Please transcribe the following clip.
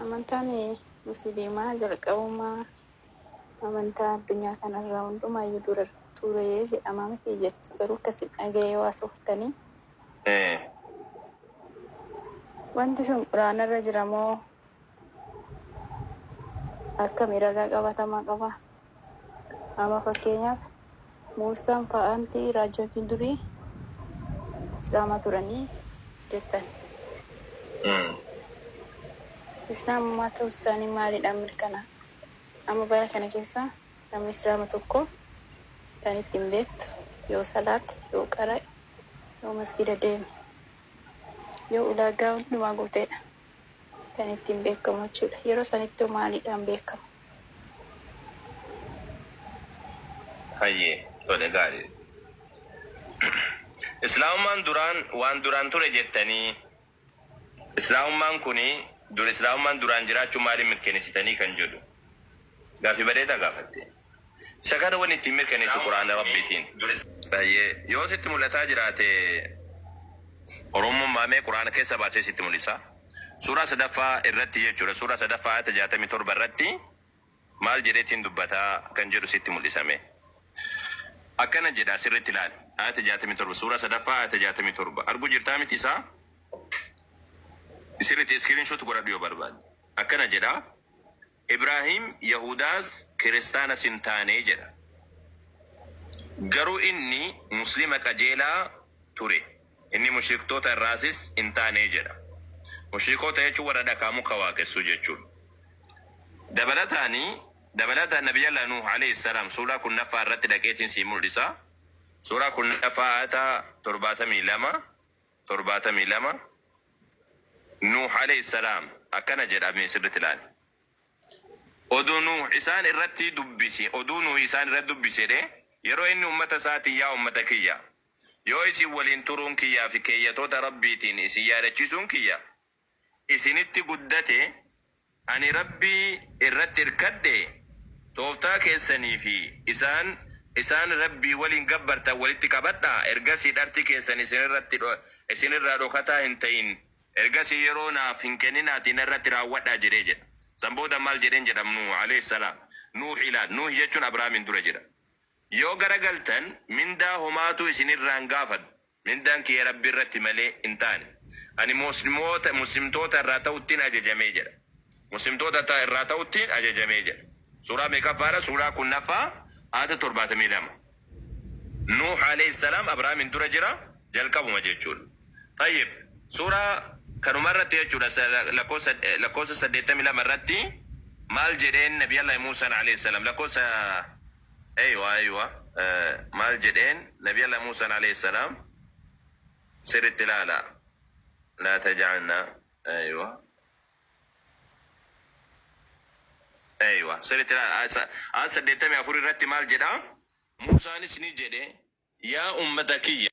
Amantaan Musiliimaa jalqabuma amantaa addunyaa kanarraa hundumaayyuu dura ture jedhama miti jettu garuu akkasin dhaga'ee yoo haasoftanii wanti sun quraanarra jira moo akkami ragaa qabatamaa qaba? Amma fakkeenyaaf Muusaan fa'aanti raajonni durii Islaama turanii jettan. Islaamummaa ta'uu isaanii maaliidhaan mirkanaa'a? Amma bara kana keessa namni Islaama tokko kan ittiin beektu yoo salaate, yoo qara'e, yoo masgiida deeme, yoo ulaagaa hundumaa guuteedha kan ittiin beekamu jechuudha. Yeroo sanitti hoo maaliidhaan beekama? Hayyee, tole gaarii. Islaamummaan duraan waan duraan ture jettanii Islaamummaan kuni dur Islaamummaan duraan jiraachuu maaliin mirkaneessitanii kan jedhu gaaffii bareedaa gaafatte. Isa kana wanni ittiin mirkaneessu Qur'aana Rabbiitiin. Hayyee, yoo sitti mul'ataa jiraate Oromummaa mee Qur'aana keessa baasee sitti mul'isa. Suuraa sadaffaa irratti jechuudha. Suuraa sadaffaa ayata 67 irratti maal jedheetiin dubbataa kan jedhu sitti mul'isa mee. Akkana jedha sirriitti ilaali. Ayata 67 suuraa sadaffaa ayata 67 arguu jirtaa miti isaa? Sirriitti screenshot godhadhu yoo barbaadde. Akkana jedha. Ibraahim Yahudaas Kiristaanas hin taane jedha. Garuu inni Muslima qajeelaa ture. Inni mushriktoota irraasis hin taane jedha. Mushrikoota jechuun warra dhakaa muka waaqessu jechuudha. Dabalataani dabalataan Nabiyallah Nuuh alayhi salaam suuraa 10ffaa irratti dhaqeetiin sii mul'isa. Suuraa 10ffaa aayata 72, 72, Nuuh alayhi salaam akkana jedha mee sirritti ilaali. Oduu Nuuh isaan irratti dubbisi oduu Nuuh isaan irratti dubbisi jedhee yeroo inni ummata isaatiin yaa ummata kiyya yoo isin waliin turuun kiyyaa fi keeyyatoota Rabbiitiin isin yaadachiisuun kiyya isinitti guddate, ani Rabbii irratti irkadhe, tooftaa keessanii fi isaan isaan Rabbii waliin gabbartan walitti qabadhaa, ergasii dharti keessan isin irratti isin irraa dhokataa hin ta'in, ergasii yeroo naaf hin kenninaatii narratti raawwadhaa jedhee jedha. San booda maal jedheen jedham Nuuh, aleyh salaam. Nuuh ilaal, Nuuh jechuun Abrahaamiin dura jira. Yoo garagaltan mindaa homaatuu isin irraa hin gaafadhu. Mindaan kiyya Rabbi irratti malee hin taane. Ani Muslimoota, Muslimtoota irraa ta'uttiin ajajame jedha. Muslimtoota ta, irraa ta'uttiin ajajame jedha. Suuraa meeqaffaadha? Suuraa 10ffaa aayata 72. Nuuh aleyh salaam Abrahaamiin dura jira, jalqabuma jechuudha. Xayyib, suuraa kanuma irratti jechuudha lakkoofsa, lakkoofsa 82 irratti maal jedheen Nabiyallaahi Muusaan aleyh salaam lakkoofsa Eywa eywa maal jedheen nabiyallah Muusaan aleyhi salaam sirritti ilaala laa taj'alna eywa eywa sirritti ilaala aayat 84 irratti maal jedha Muusaanis ni jedhe yaa ummata kiyya.